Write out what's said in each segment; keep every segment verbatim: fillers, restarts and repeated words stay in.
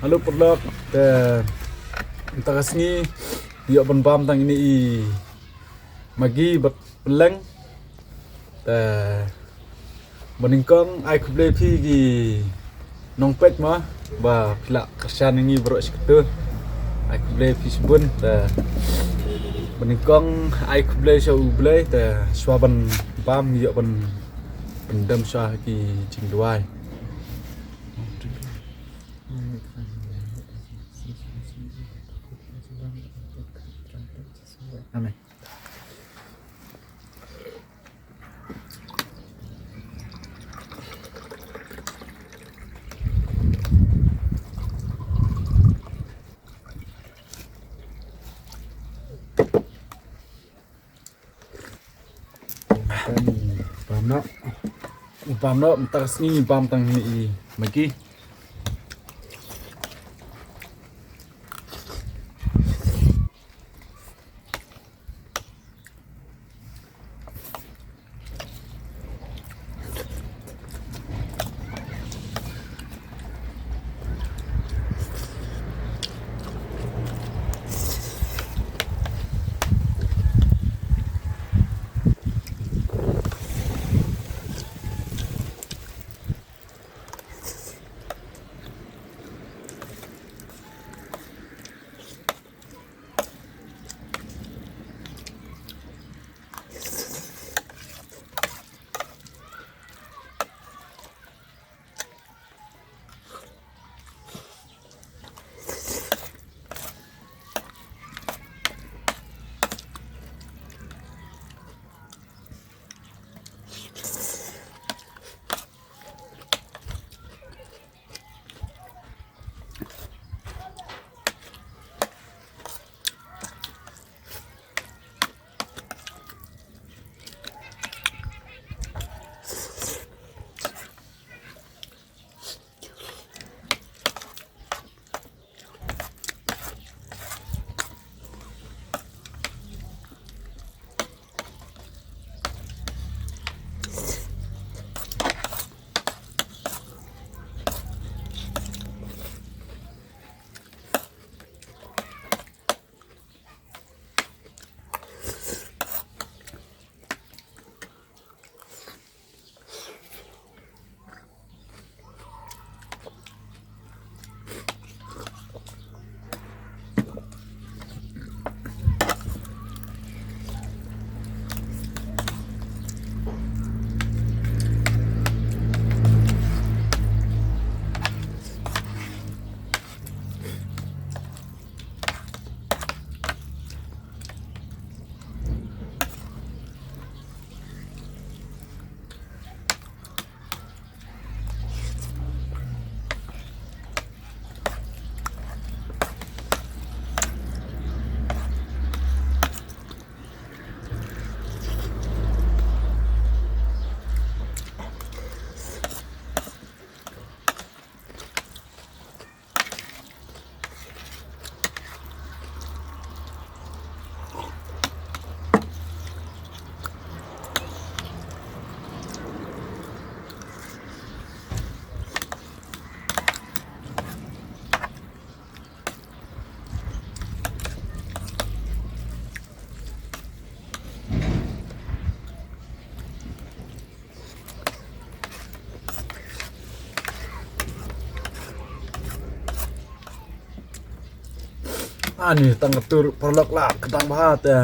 Hello paralok, te mynta ka sngi ïoh ban bam tang ine i Maggi bad pylleng. Te ba nyngkong ai khublei phi ki nongpeit mo ba phi la kyrshan ïa ngi baroh shi kynta. Ai khublei phi shibun. Te ba nyngkong ai khublei sha U Blei, te shuwa ban bam ïoh ban pyndem shuwa ki jingduwai. Amen. Bam noh. Bam noh, mynta ka sngi bam tang ine i Maggi. Ani tang ka tur paralok la ka tang bha te.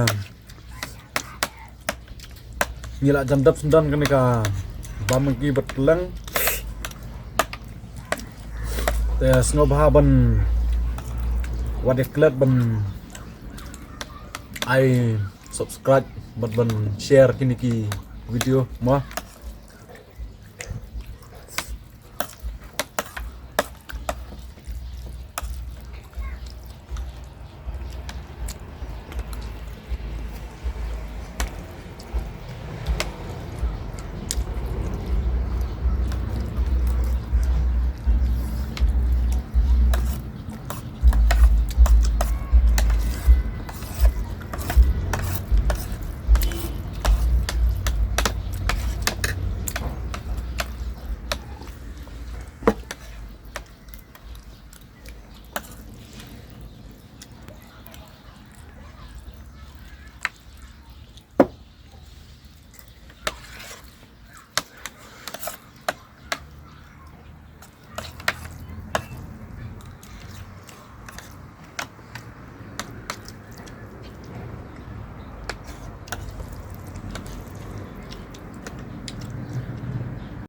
Ngi la jan dap sendon kane ka bam Maggi bad pylleng. Te sngewbha ban wad ïa klet ban ai subscribe bad ban share kine ki video mo.